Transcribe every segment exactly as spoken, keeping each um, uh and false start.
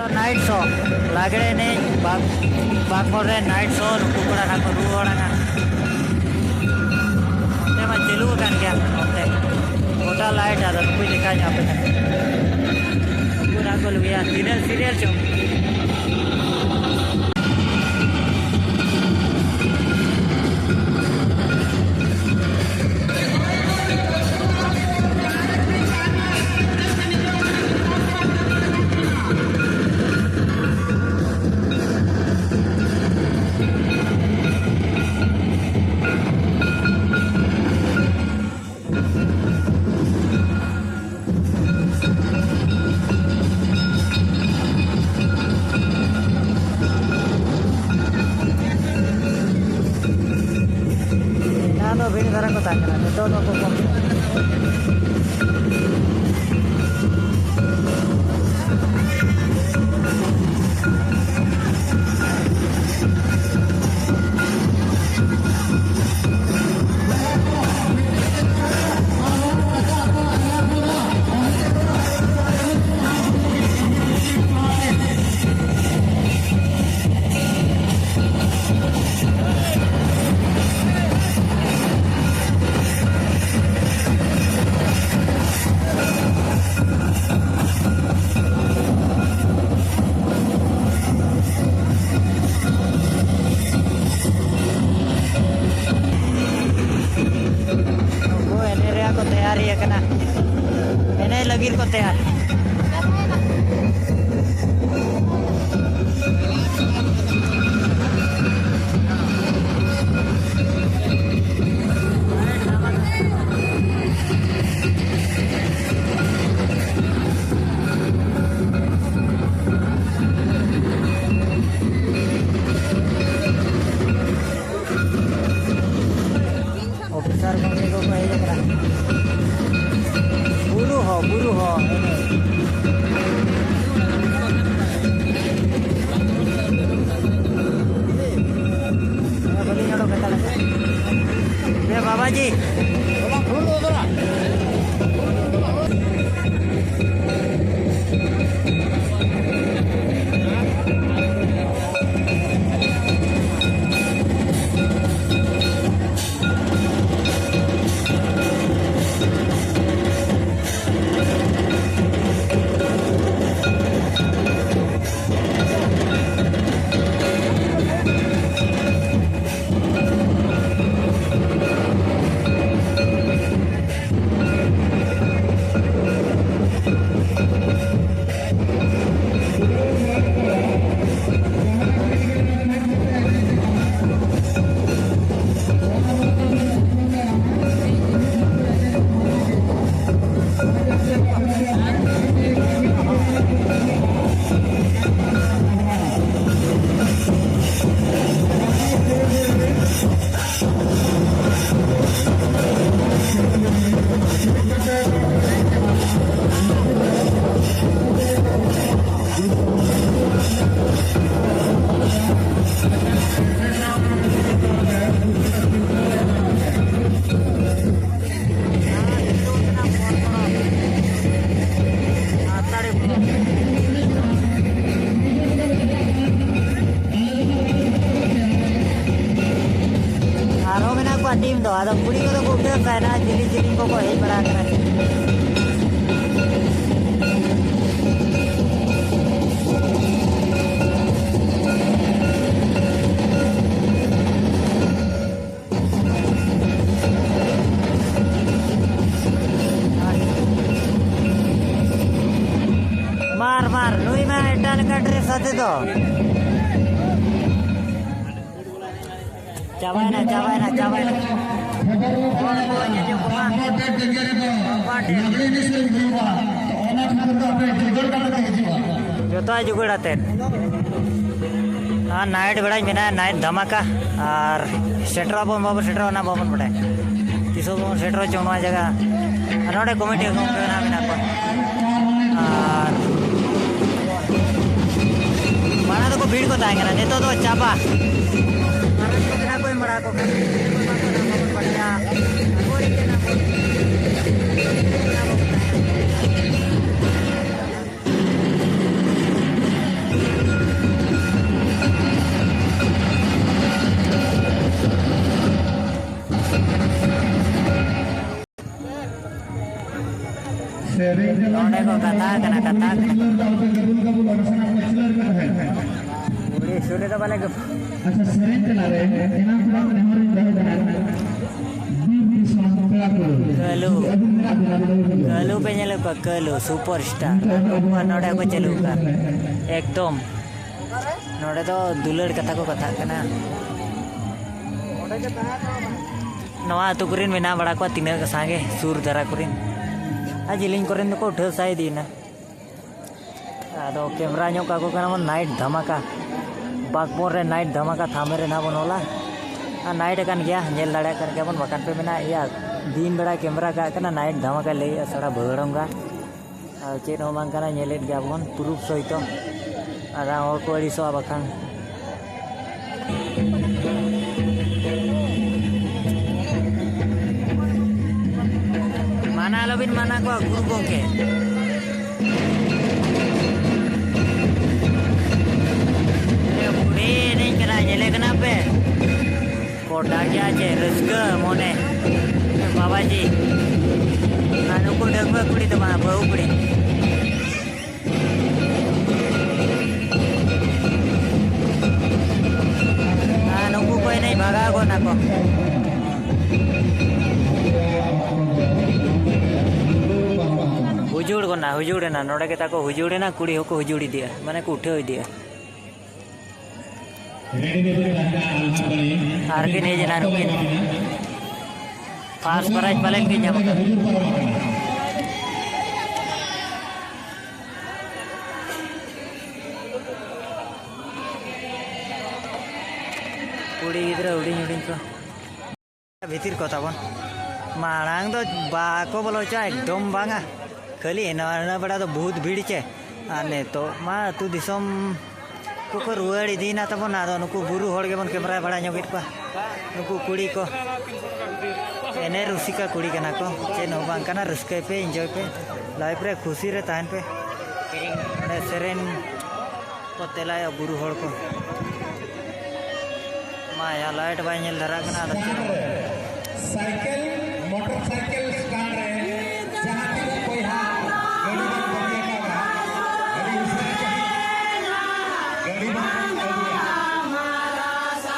Night ᱥᱳ, ᱞᱟᱜᱽᱲᱮ ᱮᱱᱮᱡ, ᱵᱟᱜᱽ-, ᱵᱟᱜᱽᱢᱳᱲ ᱨᱮ ᱱᱟᱭᱤᱴ ᱥᱳ, ᱱᱩᱠᱩ ᱠᱚᱲᱟ ᱱᱟᱜ ᱠᱚ ᱨᱩᱣᱟᱹᱲᱟ ᱱᱟᱜ᱾ ᱱᱚᱛᱮ ᱢᱟ ᱪᱟᱹᱞᱩ ᱟᱠᱟᱱ ᱜᱮᱭᱟ, ᱱᱚᱛᱮ ᱜᱚᱴᱟ ᱞᱟᱭᱤᱴ, ᱟᱫᱚ ᱱᱩᱠᱩ ᱪᱮᱠᱟ ᱧᱟᱢ ᱯᱮ ᱠᱟᱱᱟ? ᱱᱩᱠᱩ ᱱᱟᱜ ᱠᱚ ᱞᱩᱜᱤᱭᱟ, ᱛᱤᱱᱟᱹᱜ ᱥᱤᱨᱤᱭᱟᱞ ᱪᱚᱝ? ᱮᱱᱟᱱ ᱫᱚ ᱵᱷᱤᱲ ᱫᱷᱟᱨᱟ ᱠᱚ ᱛᱟᱦᱮᱸ ᱠᱟᱱᱟ, ᱱᱤᱛᱚᱜ ᱫᱚ ᱠᱚ ᱠᱚᱢ ᱠᱟᱱᱟ᱾ ᱫᱚ ᱟᱫᱚ ᱠᱩᱲᱤ ᱠᱚᱫᱚ ᱠᱚ ᱩᱴᱷᱟᱹᱣ ᱛᱟᱦᱮᱱᱟ, ᱡᱤᱞᱤᱧ ᱡᱤᱞᱤᱧ ᱠᱚᱠᱚ ᱦᱮᱡ ᱵᱟᱲᱟ ᱟᱠᱟᱱᱟ᱾ ᱢᱟᱨ, ᱢᱟᱨ, ᱱᱩᱭ ᱢᱟ ᱮᱴᱟᱜ ᱞᱮᱠᱟ ᱰᱨᱮᱥ ᱟᱛᱮ ᱫᱚ᱾ ᱪᱟᱵᱟᱭᱮᱱᱟ, ᱪᱟᱵᱟᱭᱮᱱᱟ, ᱪᱟᱵᱟᱭᱮᱱᱟ᱾ ᱦᱚᱲ ᱠᱚ ᱧᱮᱞ ᱧᱚᱜ ᱠᱚᱢᱟ᱾ ᱡᱚᱛᱚᱣᱟᱜ ᱡᱩᱜᱟᱹᱲ ᱟᱛᱮᱫ᱾ ᱟᱨ ᱱᱟᱭᱤᱴ ᱵᱮᱲᱟᱧ ᱢᱮᱱᱟ, ᱱᱟᱭᱤᱴ ᱫᱷᱟᱢᱟᱠᱟ᱾ ᱟᱨ ᱥᱮᱴᱮᱨᱚᱜ ᱟᱵᱚᱱ, ᱵᱟᱵᱚᱱ ᱥᱮᱴᱮᱨᱚᱜᱼᱟ, ᱚᱱᱟ ᱵᱟᱵᱚᱱ ᱵᱟᱰᱟᱭᱟ᱾ ᱛᱤᱥ ᱦᱚᱸ ᱵᱟᱵᱚᱱ ᱥᱮᱴᱮᱨᱚᱜ ᱪᱚᱝ ᱱᱚᱣᱟ ᱡᱟᱭᱜᱟ᱾ ᱟᱨ ᱱᱚᱰᱮ ᱠᱚᱢᱤᱴᱤ ᱜᱚᱢᱠᱮ ᱢᱮᱱᱟᱜ, ᱢᱮᱱᱟᱜ ᱠᱚᱣᱟ᱾ ᱟᱨ ᱢᱟᱲᱟᱝ ᱫᱚᱠᱚ ᱵᱷᱤᱲ ᱠᱚ ᱛᱟᱦᱮᱸ ᱠᱟᱱᱟ, ᱱᱤᱛᱚᱜ ᱫᱚ ᱪᱟᱵᱟ᱾ ᱢᱟᱨᱟᱝ ᱠᱚ ᱡᱟᱦᱟᱸ ᱠᱚ ᱮᱢ ᱵᱟᱲᱟ ᱟᱠᱚ ᱠᱟᱱᱟ, ᱵᱟᱠᱚ ᱵᱟᱲᱟᱭᱟ᱾ ᱟᱵᱚ ᱨᱮᱱ ᱠᱟᱱᱟ ᱵᱚᱱ᱾ ᱥᱮᱨᱮᱧ ᱛᱮᱞᱟ ᱱᱚᱰᱮ ᱠᱚ ᱠᱟᱛᱷᱟ ᱠᱟᱱᱟ, ᱠᱟᱛᱷᱟ ᱠᱟᱱᱟ᱾ ᱠᱩᱲᱤ ᱥᱩᱨ ᱨᱮᱫᱚ ᱵᱟᱞᱮ ᱜᱚ- ᱟᱪᱪᱷᱟ, ᱥᱮᱨᱮᱧ ᱛᱮᱞᱟ ᱨᱮ ᱮᱱᱟᱝ ᱠᱷᱚᱱᱟᱜ ᱱᱮᱦᱚᱨ ᱤᱧ ᱫᱚᱦᱚᱭ ᱫᱟ, ᱵᱤᱨ ᱫᱤᱥᱚᱢ ᱯᱮᱲᱟ ᱠᱚ, ᱠᱟᱹᱞᱩ᱾ ᱡᱩᱫᱤ ᱟᱹᱵᱤᱱ ᱢᱮᱱᱟᱜ ᱵᱤᱱᱟ, ᱟᱹᱵᱤᱱ ᱫᱚ ᱠᱟᱹᱞᱩ ᱯᱮ ᱧᱮᱞᱮᱫ ᱠᱚᱣᱟ, ᱠᱟᱹᱞᱩ ᱥᱩᱯᱟᱨ ᱥᱴᱟᱨ᱾ ᱱᱚᱰᱮ ᱠᱚ ᱪᱟᱹᱞᱩ ᱠᱟᱜᱼᱟ᱾ ᱮᱠᱫᱚᱢ᱾ ᱱᱚᱰᱮ ᱫᱚ ᱫᱩᱞᱟᱹᱲ ᱠᱟᱛᱷᱟ ᱠᱚ ᱠᱟᱛᱷᱟᱜ ᱠᱟᱱᱟ᱾ ᱱᱚᱣᱟ ᱟᱹᱛᱩ ᱠᱚᱨᱮᱱ ᱢᱮᱱᱟᱜ ᱵᱟᱲᱟ ᱠᱚᱣᱟ ᱛᱤᱱᱟᱹᱜ ᱥᱟᱸᱜᱮ ᱥᱩᱨ ᱫᱷᱟᱨᱟ ᱠᱚᱨᱮᱱ, ᱟᱨ ᱡᱮᱞᱮᱧ ᱠᱚᱨᱮᱱ ᱫᱚᱠᱚ ᱩᱴᱷᱟᱹᱣ ᱥᱟᱭ ᱤᱫᱤᱭᱮᱱᱟ᱾ ᱟᱫᱚ ᱠᱮᱢᱨᱟ ᱧᱚᱜ ᱠᱟᱠᱚ ᱠᱟᱱᱟ ᱵᱚᱱ ᱱᱟᱭᱤᱴ ᱫᱷᱟᱢᱟᱠᱟ, ᱵᱟᱜᱽᱵᱚᱱ ᱨᱮ ᱱᱟᱭᱤᱴ ᱫᱷᱟᱢᱟᱠᱟ ᱛᱷᱟᱢᱮ ᱨᱮ ᱱᱟᱦᱟᱜ ᱵᱚᱱ ᱚᱞᱟ᱾ ᱟᱨ ᱱᱟᱭᱤᱴ ᱟᱠᱟᱱ ᱜᱮᱭᱟ, ᱧᱮᱞ ᱫᱟᱲᱮᱭᱟᱜ ᱠᱟᱱ ᱜᱮᱭᱟ ᱵᱚᱱ, ᱵᱟᱠᱷᱟᱱ ᱯᱮ ᱢᱮᱱᱟ, "ᱮᱭᱟ, ᱫᱤᱱ ᱵᱮᱲᱟ ᱠᱮᱢᱨᱟ ᱠᱟᱜ ᱠᱟᱱᱟ, ᱱᱟᱭᱤᱴ ᱫᱷᱟᱢᱟᱠᱟ ᱞᱟᱹᱭᱮᱜᱼᱟ, ᱥᱟᱲᱟ ᱵᱷᱟᱹᱲᱚᱝᱜᱟ᱾" ᱟᱨ ᱪᱮᱫ ᱦᱚᱸ ᱵᱟᱝ ᱠᱟᱱᱟ, ᱧᱮᱞᱮᱫ ᱜᱮᱭᱟ ᱵᱚᱱ ᱯᱨᱩᱯᱷ ᱥᱚᱦᱤᱛᱚ᱾ ᱟᱨ ᱦᱚᱲ ᱠᱚ ᱟᱹᱲᱤᱥᱚᱜᱼᱟ ᱵᱟᱠᱷᱟᱱ᱾ ᱢᱟᱱᱟ ᱟᱞᱚᱵᱤᱱ ᱢᱟᱱᱟ ᱠᱚᱣᱟ ᱜᱩᱨᱩ ᱜᱚᱢᱠᱮ᱾ ᱮ ᱵᱩᱰᱷᱤ ᱮᱱᱮᱡ ᱠᱟᱱᱟ, ᱧᱮᱞᱮ ᱠᱟᱱᱟ ᱯᱮ? ᱜᱚᱴᱟ ᱜᱮᱭᱟ ᱪᱮ ᱨᱟᱹᱥᱠᱟᱹ ᱢᱚᱱᱮ, ᱵᱟᱵᱟᱡᱤ᱾ ᱟᱨ ᱱᱩᱠᱩ ᱰᱟᱺᱜᱩᱣᱟᱹ ᱠᱩᱲᱤ ᱫᱚ ᱵᱟᱝ, ᱵᱟᱹᱦᱩ ᱠᱩᱲᱤ᱾ ᱟᱨ ᱱᱩᱠᱩ ᱠᱚ ᱮᱱᱮᱡ ᱵᱷᱟᱜᱟᱣ ᱜᱚᱫ ᱱᱟᱠᱚ᱾ ᱦᱩᱡᱩᱲ ᱜᱚᱫ ᱱᱟ, ᱦᱩᱡᱩᱲ ᱮᱱᱟ, ᱱᱚᱰᱮ ᱜᱮ ᱛᱟᱠᱚ ᱦᱩᱡᱩᱲ ᱮᱱᱟ, ᱠᱩᱲᱤ ᱦᱚᱸᱠᱚ ᱦᱩᱡᱩᱲ ᱤᱫᱤᱜᱼᱟ, ᱢᱟᱱᱮ ᱠᱚ ᱩᱴᱷᱟᱹᱣ ᱤᱫᱤᱜᱼᱟ᱾ ᱟᱨ ᱠᱤᱱ ᱦᱮᱡ ᱮᱱᱟ ᱱᱩᱠᱤᱱ᱾ ᱯᱷᱟᱥᱴ ᱯᱨᱟᱭᱤᱡᱽ ᱯᱟᱞᱮᱱ ᱠᱤᱱ ᱧᱟᱢ ᱟᱠᱟᱫ᱾ ᱠᱩᱲᱤ ᱜᱤᱫᱽᱨᱟᱹ ᱦᱩᱰᱤᱧ ᱦᱩᱰᱤᱧ ᱠᱚ᱾ ᱵᱷᱤᱛᱤᱨ ᱠᱚ ᱛᱟᱵᱚᱱ᱾ ᱢᱟᱲᱟᱝ ᱫᱚ ᱵᱟᱠᱚ ᱵᱚᱞᱚ ᱦᱚᱪᱚᱣᱟ, ᱮᱠᱫᱚᱢ ᱵᱟᱝᱟ᱾ ᱠᱷᱟᱹᱞᱤ ᱮᱱᱟ, ᱮᱱᱟ ᱵᱮᱲᱟ ᱫᱚ ᱵᱚᱦᱩᱛ ᱵᱷᱤᱲ ᱪᱮ᱾ ᱟᱨ ᱱᱤᱛᱚᱜ ᱢᱟ ᱟᱹᱛᱩ ᱫᱤᱥᱚᱢ ᱠᱚᱠᱚ ᱨᱩᱣᱟᱹᱲ ᱤᱫᱤᱭᱮᱱᱟ ᱛᱟᱵᱚᱱ, ᱟᱫᱚ ᱱᱩᱠᱩ ᱵᱩᱨᱩ ᱦᱚᱲ ᱜᱮᱵᱚᱱ ᱠᱮᱢᱮᱨᱟ ᱵᱟᱲᱟ ᱧᱚᱜᱮᱫ ᱠᱚᱣᱟ᱾ ᱱᱩᱠᱩ ᱠᱩᱲᱤ ᱠᱚ ᱮᱱᱮ ᱨᱩᱥᱤᱠᱟ ᱠᱩᱲᱤ ᱠᱟᱱᱟ ᱠᱚ, ᱪᱮᱫ ᱦᱚᱸ ᱵᱟᱝ ᱠᱟᱱᱟ, ᱨᱟᱹᱥᱠᱟᱹᱭ ᱯᱮ, ᱤᱱᱡᱚᱭ ᱯᱮ, ᱞᱟᱭᱤᱯᱷ ᱨᱮ ᱠᱷᱩᱥᱤ ᱨᱮ ᱛᱟᱦᱮᱱ ᱯᱮ᱾ ᱚᱸᱰᱮ ᱥᱮᱨᱮᱧ ᱠᱚ ᱛᱮᱞᱟᱭᱟ ᱵᱩᱨᱩ ᱦᱚᱲ ᱠᱚ᱾ ᱢᱟ ᱭᱟ, ᱞᱟᱭᱤᱴ ᱵᱟᱭ ᱧᱮᱞ ᱫᱷᱟᱨᱟᱜ ᱠᱟᱱᱟ, ᱟᱫᱚ ᱪᱮᱫ ᱦᱚᱸ ᱵᱟᱝ᱾ ᱥᱟᱭᱠᱮᱞ, ᱢᱚᱴᱚᱨ ᱥᱟᱭᱠᱮᱞ ᱥᱴᱟᱱᱰ ᱨᱮ ᱡᱟᱦᱟᱸ ᱛᱤᱱᱟᱹᱜ ᱵᱚᱭᱦᱟ ᱜᱟᱹᱰᱤ ᱵᱚᱱ ᱵᱟᱹᱜᱤ ᱟᱠᱟᱫᱟ, ᱟᱹᱰᱤ ᱩᱥᱟᱹᱨᱟ ᱪᱟᱹᱦᱤ ᱜᱟᱹᱰᱤ ᱵᱚᱱ ᱟᱹᱜᱩᱭᱟ᱾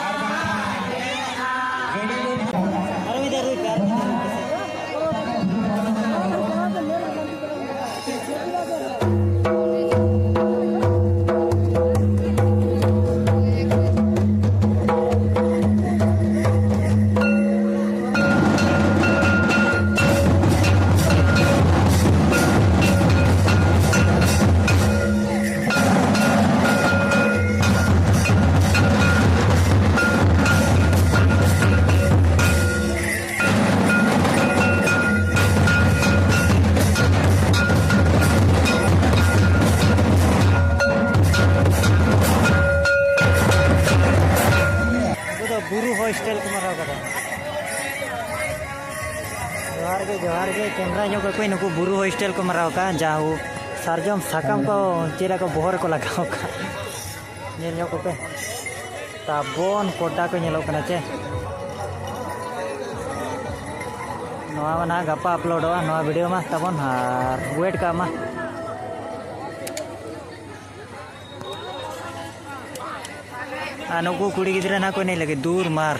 ᱟᱨ ᱵᱟᱝᱠᱷᱟᱱ ᱜᱟᱹᱰᱤ ᱵᱚᱱ ᱟᱨ ᱢᱤᱫ ᱫᱷᱟᱣ ᱨᱩᱭ ᱯᱮ, ᱟᱨ ᱢᱤᱫ ᱫᱷᱟᱣ ᱨᱩᱭ ᱯᱮ᱾ ᱩᱱᱠᱩ ᱫᱚ ᱵᱩᱨᱩ ᱦᱚᱸ ᱥᱴᱟᱭᱤᱞ ᱠᱚ ᱢᱟᱨᱟᱣ ᱠᱟᱫᱟ᱾ ᱡᱚᱦᱟᱨ ᱜᱮ, ᱡᱚᱦᱟᱨ ᱜᱮ, ᱠᱮᱢᱨᱟ ᱧᱚᱜ ᱠᱟᱠᱚ, ᱱᱩᱠᱩ ᱵᱩᱨᱩ ᱦᱚᱸ ᱥᱴᱟᱭᱤᱞ ᱠᱚ ᱢᱟᱨᱟᱣ ᱠᱟᱜᱼᱟ, ᱡᱟᱦᱳ ᱥᱟᱨᱡᱚᱢ ᱥᱟᱠᱟᱢ ᱠᱚ ᱪᱮᱫ ᱞᱮᱠᱟ ᱵᱚᱦᱚᱜ ᱨᱮᱠᱚ ᱞᱟᱜᱟᱣ ᱠᱟᱜᱼᱟ᱾ ᱧᱮᱞ ᱧᱚᱜ ᱠᱚᱯᱮ, ᱛᱟᱵᱚᱱ ᱠᱚᱰᱟ ᱠᱚ ᱧᱮᱞᱚᱜ ᱠᱟᱱᱟ ᱪᱮ᱾ ᱱᱚᱣᱟ ᱢᱟ ᱱᱟᱦᱟᱜ ᱜᱟᱯᱟ ᱟᱯᱞᱳᱰᱚᱜᱼᱟ ᱱᱚᱣᱟ ᱵᱷᱤᱰᱤᱭᱳ ᱢᱟ ᱛᱟᱵᱚᱱ, ᱟᱨ ᱣᱮᱴ ᱠᱟᱜ ᱢᱟ᱾ ᱟᱨ ᱱᱩᱠᱩ ᱠᱩᱲᱤ ᱜᱤᱫᱽᱨᱟᱹ ᱱᱟᱦᱟᱜ ᱠᱚ ᱮᱱᱮᱡ ᱞᱟᱹᱜᱤᱫ ᱫᱩᱨ ᱢᱟᱨ᱾